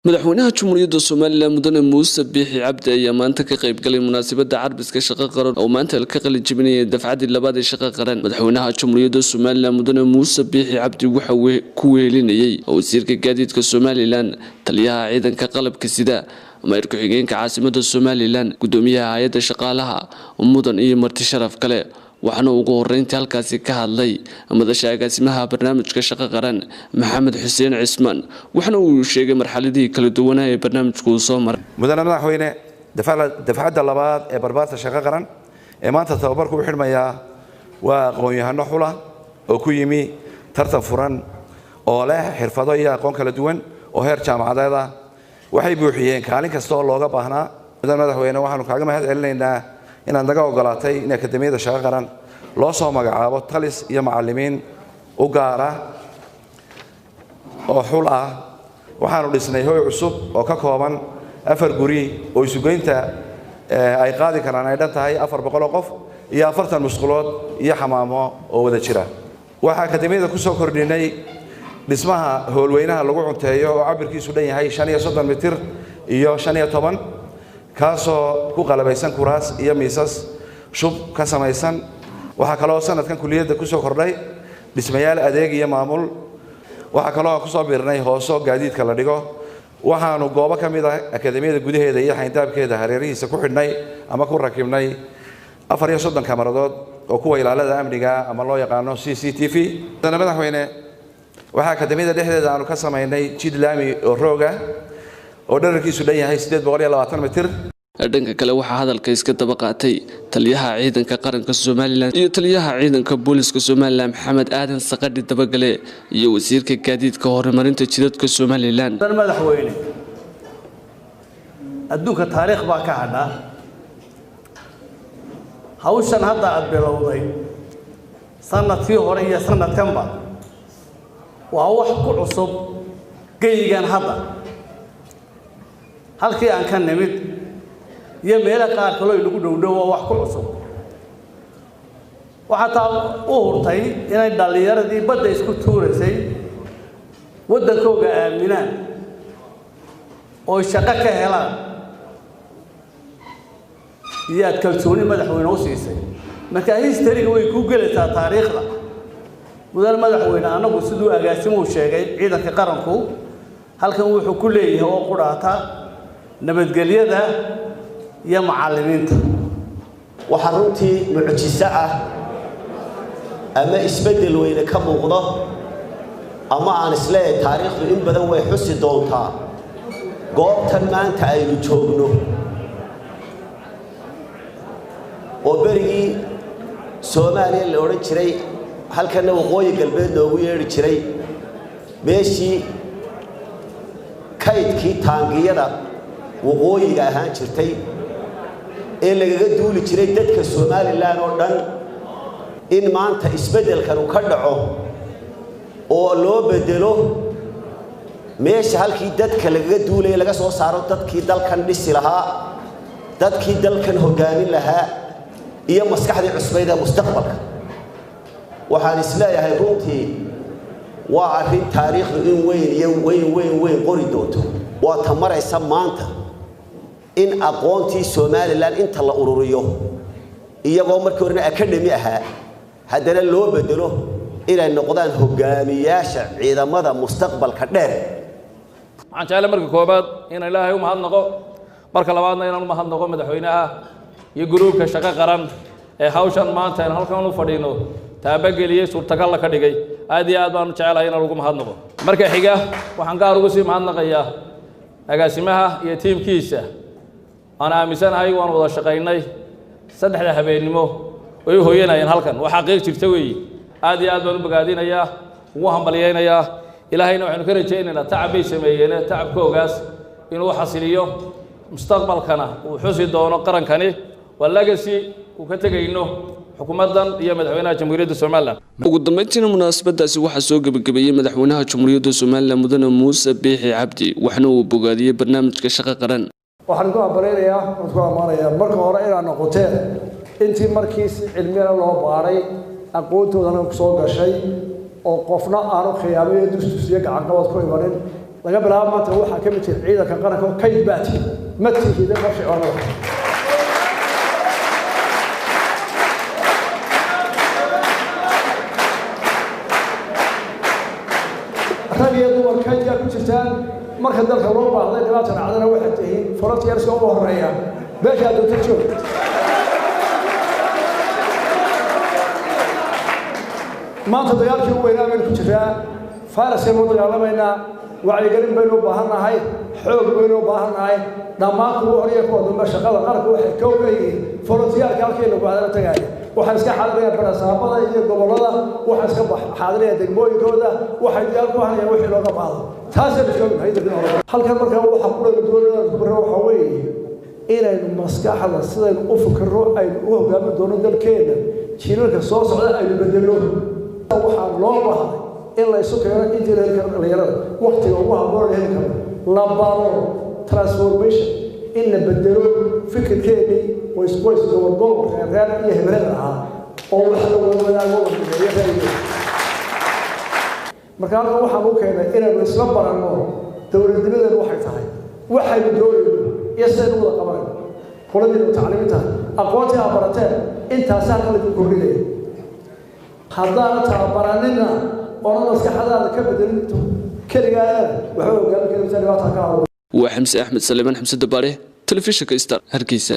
Madaxweynaha Jamhuuriyadda Somaliland Mudane Muuse Biixi Cabdi ayaa maanta ka qayb galay munaasabadda carbiska shaqo qaran oo maanta ka qalin jebinayay dafcadii labaad ee shaqo qaran. Madaxweynaha Jamhuuriyadda Somaliland Mudane Muuse Biixi Cabdi waxa uu ku wehelinayay wasiirka gaadiidka Somaliland, taliyaha ciidanka qalabka sida, mayor ku-xigeenka caasimadda Somaliland, gudoomiyaha hay'adda shaqaalaha mudan iyo marti sharaf kale. Waxaana ugu horeyntii halkaasi ka hadlay madasha agaasimaha barnaamijka shaqo qaran Maxamed Xuseen Cismaan, waxaana uu sheegay marxaladihii kala duwanaa ee barnaamijku uu soo maray. Mudane madaxweyne, dafcadda labaad ee barbaarta shaqo qaran ee maanta tababarku u xidhmayaa waa aqoon-yahano xula oo ku yimi tartan furan oo leh xirfado iyo aqoon kala duwan oo heer jaamacadeed ah. Waxay buuxiyeen kaalin kasta oo looga baahnaa. Mudane madaxweyne, waxaanu kaaga mahad celinaynaa inaad naga ogolaatay in akademiyada shaqo qaran loo soo magacaabo talis iyo macallimiin u gaara oo xul ah. Waxaanu dhisnay hoy cusub oo ka kooban 4 guri oo isugeynta ay qaadi karaan ay dhan tahay 400 oo qof iyo 40 musqulood iyo xamaamo oo wada jira. Waxaa akademiyada ku soo kordhinay dhismaha hoolweynaha lagu cunteeyo oo cabirkiisu dhan yahay 35 mitir iyo 15, kaasoo ku qalabaysan kuraas iyo miisas shub ka samaysan. Waxaa kaloo sanadkan kuliyadda ku soo kordhay dhismayaal adeeg iyo maamul. Waxaa kaloo kusoo biirnay hooso gaadiidka la dhigo. Waxaanu goobo ka mid ah akademiyada gudaheeda iyo xayndaabkeeda hareerihiisa ku xidhnay ama ku rakibnay 34 kamaradood oo kuwa ilaalada amniga ama loo yaqaano CCTV. Madaxweyne, waxaa akademiyada dhexdeeda aanu ka samaynay jid laami oo rooga oo dherarkiisu dhan yahay 820 mitir. Dhanka kale waxaa hadalka iska daba qaatay taliyaha ciidanka qaranka Somaliland iyo taliyaha ciidanka booliska Somaliland Maxamed Aadan Saqadhi Dabagale iyo wasiirka gaadiidka horumarinta jidadka Somaliland. Madaxweyne, adduunka taariikh baa ka hadha. Hawshan hadda aada bilowday sanadkii hore iyo sanadkanba waa wax ku cusub geyigan. Hadda halkii aan ka nimid iyo meelo qaar kaloo inagu dhowdhow waa wax ku cusub. Waxaa taa u hurtay inay dhallinyaradii badda isku tuuraysay waddankooga aaminaan oo shaqo ka helaan iyo aad kalsooni madaxweyne u siisay. Marka historyga way kuu gelaysaa taariikhda, mudane madaxweyne. Annagu siduu agaasimuu sheegay, ciidanka qaranku halkan wuxuu ku leeyahay oo qudhaata nabadgelyada iyo macallimiinta. Waxaa runtii mucjiso ah ama isbeddel weyne ka muuqdo ama aan isleeyahay taariikhdu in badan way xusi doontaa goobtan maanta aynu joogno, oo berigii Soomaaliya la odhan jiray, halkanna Waqooyi Galbeed loogu yeedhi jiray, meeshii kaydkii taangiyada waqooyiga ahaan jirtay ee lagaga duuli jiray dadka Somaliland oo dhan, in maanta isbeddelkanu ka dhaco oo loo beddelo meesha halkii dadka lagaga duulaya laga soo saaro dadkii dalkan dhisi lahaa, dadkii dalkan hoggaamin lahaa iyo maskaxdii cusbayd ee mustaqbalka. Waxaan isleeyahay runtii waa arrin taariikhdu in weyn iyo weyn weyn weyn qori doonto. Waa ta maraysa maanta in aqoontii Somaliland inta la ururiyo, iyagoo markii horena academy ahaa, haddana loo bedelo inay noqdaan hogaamiyaasha ciidamada mustaqbalka dheer. Waxaan jeclay marka koobaad inaan Ilaahay u mahadnaqo, marka labaadna inaan u mahadnaqo madaxweynaha iyo gruubka shaqo qaran ee hawshan maanta aan halkan u fadhiino taabageliyey, suurtagalla ka dhigay. Aad iyo aad baanu jecelahay inaan ugu mahadnaqo. Marka xiga waxaan gaar ugu sii mahadnaqayaa agaasimaha iyo tiimkiisa. Waan aaminsanahay waan wada shaqaynay, saddexda habeennimo way u hooyanayeen halkan, waa xaqiiq jirta weeyi. Aad iyo aad baan u bogaadinayaa, ugu hambalyaynayaa. Ilaahayna waxaynu ka rajaynaynaa tacab bay sameeyeene tacabkoogaas inuu xasiliyo, mustaqbalkana uu xusi doono qarankani. Waa legacy uu ka tegayno xukuumaddan iyo madaxweynaha Jamhuuriyadda Somaliland. Ugu dambeyntiina munaasabadaasi waxaa soo gebagabeeyey madaxweynaha Jamhuuriyadda Somaliland Mudane Muuse Biixi Cabdi, waxaana uu bogaadiyey barnaamijka shaqo qaran. Waxaan ku hambalyaynayaa, waan ku ammaanayaa marka hore inaad noqoteen intii markii si cilmiyana loo baaray aqoontoodana soo gashay oo qofna aanu khiyaamayo dusdusiyo gacanqabad ku imanin. Laga bilaabo maanta waxaa ka mid jira ciidanka qaranka oo kayd baa tihi, ma tihida nafci oonada. Rag iyo dumar kaydkaa ku jirtaan. Marka dalka loo baahday, dhibaata dhacdana, waxaad tihiin volunteerska ugu horeeya meesha aad doonto joog. Maanta dagaalkii ugu weynaa baynu ku jiraa, fayraskaynu u dagaalamaynaa. Wacyigelin baynu u baahan nahay, xoog baynu u baahan nahay. Dhammaan kuwa horiya kuwa dambe shaqada qaranku waxay ka ogayihiin volunteerka halkii lagu aadana tagaaya. Waxay iska xaadirayaan barasaabada iyo gobollada, waxay iska xaadirayaan degmooyinkooda, waxay diyaar ku hanayaan wixii looga baahdo. Taasaynu iska ognahay halkan. Markaa waxa ku dhaga doonayaan ku barra waxaa weeye inaynu maskaxda sidaynu u fikirro aynu u hogaamin doono dalkeenna, jiilalka soo socda aynu bedelno. Waxaa loo baahday in la isu keeno intii la heli karo dhalinyarada, waktiga ugu habboon la heli karo, la baro transformation, in la bedelo fikirkeennii qoys qoys, gobol gobol, reer reer iyo hebrada ahaa oo wax la wada wadaago, la mideeyo ra'yigeeda. Marka halkan waxaan u keenay inaynu isla baranno dowladnimadeenu waxay tahay, waxaynu doonayno iyo sidaynu wada qabanayno. Qoladiina mutacalimiinta, aqoontii aad barateen intaasi halkan laydin kordhinaya. Haddaana tababaranina oona maskaxdaada ka bedelin keligaana, waxba hogaamin karaysa, dhibaata ka hado. Waa Xamse Axmed Saliimaan, Xamse Dabaare, telefishinka Star, Hargeysa.